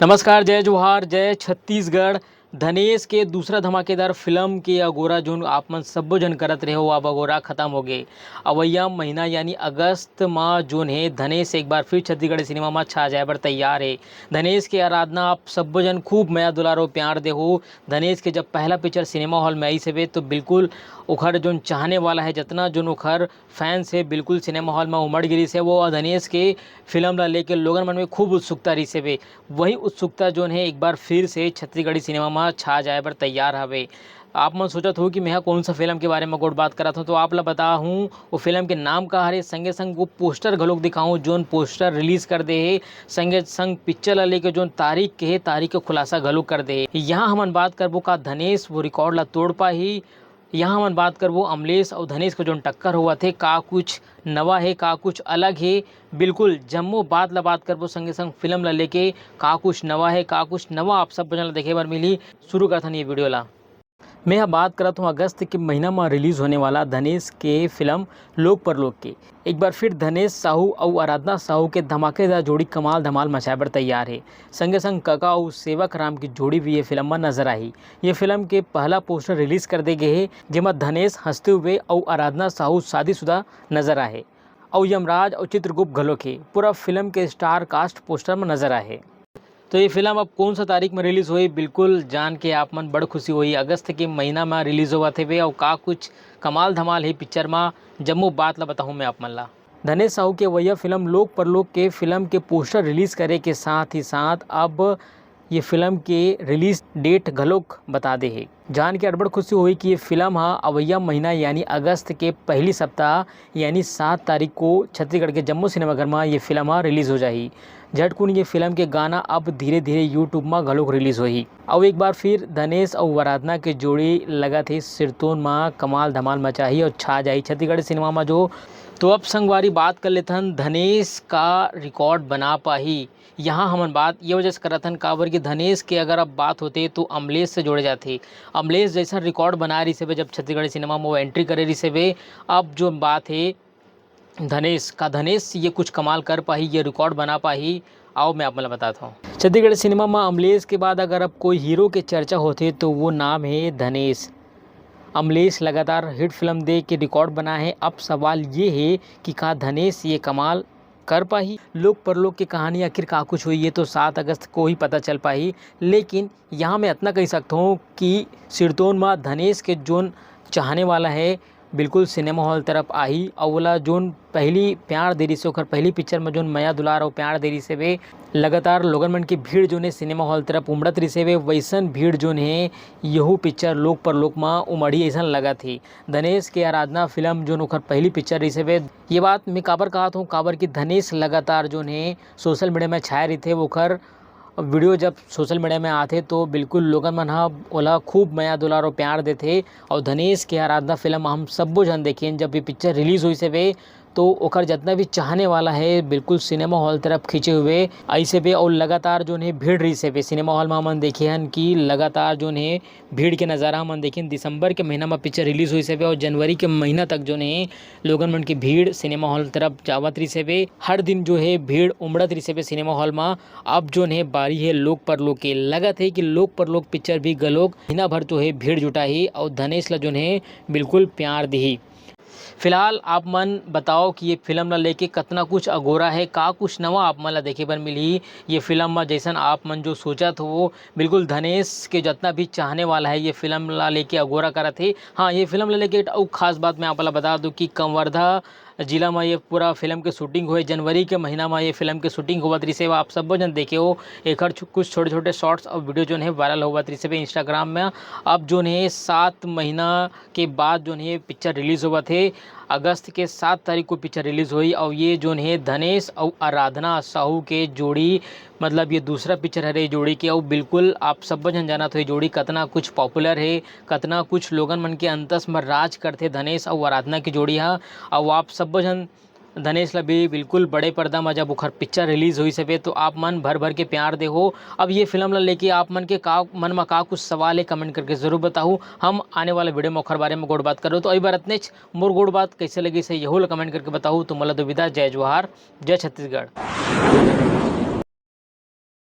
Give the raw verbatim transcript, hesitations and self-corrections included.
नमस्कार, जय जोहार, जय छत्तीसगढ़। धनेश के दूसरा धमाकेदार फिल्म के अगोरा जोन आप मन सब्बो झन करत रहे हो, अब अगोरा खत्म हो गे। अवइया महीना यानी अगस्त म जोन हे, धनेश एक बार फिर छत्तीसगढ़ी सिनेमा म छा जाए बर तैयार हे। धनेश के आराधना आप सब्बो झन खूब मया दुलार अउ प्यार दे हो। धनेश के जब पहला पिक्चर सिनेमा हॉल में आइस हवे, तो बिल्कुल ओखर जोन चाहने वाला हे, जतना जोन ओखर फैंस हे, बिल्कुल सिनेमा हॉल में उमड़ गे रिहिस हे। वो धनेश के फिल्म ला लेके लोगन मन में खूब उत्सुकता रिहिस हवे। वही उत्सुकता जोन हे, एक बार फिर से छत्तीसगढ़ी सिनेमा में छा जाए बर तैयार हवे। आप मन सोचत हो कि मेहा कौन सा फिल्म के बारे में गोठ बात करत हूँ, तो आप ला बता हूँ, वो फिल्म के नाम का हरे, संगे संग वो पोस्टर घलोक दिखाऊँ, जोन पोस्टर रिलीज कर दे हे, संगे संग पिक्चर ला लेके जोन तारीख के हे, तारीख के खुलासा घलोक कर दे हे। यहाँ हमन बात करबो का धनेश वो रिकॉर्ड ला तोड़ पाही। यहाँ हमन बात करबो अमलेश अउ धनेश के जोन टक्कर होवत हे, का कुछ नवा हे, का कुछ अलग हे। बिल्कुल जम्मो बात ला बात करबो, संगे संग फिल्म ला लेके का कुछ नवा हे, का कुछ नवा आप सब झन ला देखे बर मिलही। शुरू करथन ये वीडियो ला। मैं ह बात करत हूँ अगस्त के महीना म रिलीज होने वाला धनेश के फिल्म लोक परलोक के। एक बार फिर धनेश साहू अउ आराधना साहू के धमाकेदार जोड़ी कमाल धमाल मचाए बर तैयार हे। संगे संग कका अउ सेवक राम की जोड़ी भी ये फिल्म म नजर आही। ये फिल्म के पहला पोस्टर रिलीज कर दे गे हे, जेमा धनेश हंसते हुए अउ आराधना साहू शादीशुदा नजर आहे अउ यमराज अउ चित्रगुप्त घलोक हे। पूरा फिल्म के स्टार कास्ट पोस्टर म नजर आहे। तो ये फिल्म अब कौन सा तारीख में रिलीज होही, बिल्कुल जान के आप मन बड़ खुशी होही। अगस्त के महीना में रिलीज होवत हवे अउ का कुछ कमाल धमाल हे पिक्चर में, जम्मो बात ला बताहूँ मैं आप मन ला। धनेश साहू के अवइया फिल्म लोक परलोक के फिल्म के पोस्टर रिलीज करे के साथ ही साथ अब ये फिल्म के रिलीज डेट घलोक बता दे हे। जान के अड़बड़ खुशी होही कि ये फिल्म ह अवइया महीना यानी अगस्त के पहली सप्ताह यानी सात तारीख को छत्तीसगढ़ के जम्मो सिनेमाघर म ये फिल्म ह रिलीज हो जाही। झटकुन ये फिल्म के गाना अब धीरे-धीरे YouTube म घलोक रिलीज होही। अउ एक बार फिर धनेश अउ आराधना के जोड़ी लगत हे सिरतोन म कमाल धमाल मचाही अउ छा जाही छत्तीसगढ़ी सिनेमा म जो। तो अब संगवारी बात कर लेथन धनेश का रिकॉर्ड बना पाही। यहाँ हमन बात ये वजह से करत हन, काबर कि धनेश के अगर अब बात होथे तो अमलेश से जोड़े जाथे। अमलेश जैसन रिकॉर्ड बनाए रिहिस हवे जब छत्तीसगढ़ी सिनेमा में वो एंट्री करे रिहिस हवे, अब जो बात हे धनेश का, धनेश ये कुछ कमाल कर पाही, ये रिकॉर्ड बना पाही, आओ मैं आप मन ला बतात हूँ। छत्तीसगढ़ी सिनेमा में अमलेश के बाद अगर अब कोई हीरो के चर्चा होथे तो वो नाम हे धनेश। अमलेश लगातार हिट फिल्म दे के रिकॉर्ड बनाए हे। अब सवाल ये हे कि का धनेश ये कमाल कर पाही? लोक परलोक के कहानी आखिर का कुछ होही, ये तो सात अगस्त को ही पता चल पाही। लेकिन यहाँ मैं अतना कही सकत हूँ कि सिरतोन म धनेश के जोन चाहने वाला हे, बिल्कुल सिनेमा हॉल तरफ आही। अउ ओला जोन पहली प्यार दे रिहिस हे, ओखर पहली पिक्चर में जोन मया दुलार अउ प्यार दे रिहिस हवे, लगातार लोगन मन के भीड़ जोन हे सिनेमा हॉल तरफ उमड़त रिहिस हवे, वैसन भीड़ जोन हे यहू पिक्चर लोक परलोक म उमड़ी अइसन लगत हे। धनेश के आराधना फिल्म जोन ओखर पहली पिक्चर रिहिस हवे। ये बात मैं काबर कहत हूँ, काबर कि धनेश लगातार जोन हे सोशल मीडिया में छाए रहिथे, ओखर वीडियो जब सोशल मीडिया में आथे तो बिल्कुल लोगन मन ह ओला खूब मया दुलार अउ प्यार देथे। अउ धनेश के आराधना फिल्म हम सब्बो झन देखेन, जब ये पिक्चर रिलीज होइस हवे तो ओकर जतना भी चाहने वाला हे बिल्कुल सिनेमा हॉल तरफ खींचे हुए अइस हवे। अउ लगातार जोन हे भीड़ रिहिस हवे सिनेमा हॉल में, हमन देखे हन कि लगातार जोन हे भीड़ के नज़ारा हमन देखेन। दिसंबर के महीना में पिक्चर रिलीज होइस हवे अउ जनवरी के महीना तक जोन हे लोगन मन के भीड़ सिनेमा हॉल तरफ जावत रिहिस हवे। हर दिन जो हे भीड़ उमड़त रिहिस हवे सिनेमा हॉल में। अब जोन हे बारी हे लोक परलोक के। लगत हे कि लोक परलोक पिक्चर भी घलोक महीना भर जो हे भीड़ जुटाही अउ धनेश ला जोन हे बिल्कुल प्यार दिही। फिलहाल आप मन बताओ कि ये फिल्म ला लेके कतना कुछ अगोरा हे, का कुछ नवा आप मन ला देखे बर मिलही ये फिल्म में, जैसन आप मन जो सोचत हो वो। बिल्कुल धनेश के जतना भी चाहने वाला हे ये फिल्म ला लेके अगोरा करत हे। हाँ, ये फिल्म ला लेके एक अउ खास बात मैं आप ला बता दूँ कि कवर्धा जिला में ये पूरा फिल्म के शूटिंग होए। जनवरी के महीना में ये फिल्म के शूटिंग होवत रिहिस हे, आप सब्बो झन देखे हो। एकर छु-, कुछ छोटे-छोटे शॉर्ट्स अउ वीडियो जोन हे वायरल होवत रिहिस हे Instagram में। अब जोन हे सात महीना के बाद जोन हे पिक्चर रिलीज होवत हे। अगस्त के सात तारीख को पिक्चर रिलीज होही अउ ये जोन हे धनेश अउ आराधना साहू के जोड़ी, मतलब ये दूसरा पिक्चर हरे जोड़ी के। अउ बिल्कुल आप सब्बो झन जानत हो ये जोड़ी कतना कुछ पॉपुलर हे, कतना कुछ लोगन मन के अंतस म राज करथे धनेश अउ आराधना के जोड़ी ह। अउ आप सब्बो झन धनेश ला भी बिल्कुल बड़े पर्दा म जब ओखर पिक्चर रिलीज होइस हवे तो आप मन भर भर के प्यार दे हो। अब ये फिल्म ला लेके आप मन के का मन म का कुछ सवाल हे, कमेंट करके जरूर बताहू। हम आने वाला वीडियो में ओखर बारे में गोठ बात करबो। तो अई बार अतनेच, मोर गोठ बात कैसे लगिस हे यहू ला कमेंट करके बताहू। तो मोला दो विदा, जय जोहार, जय छत्तीसगढ़।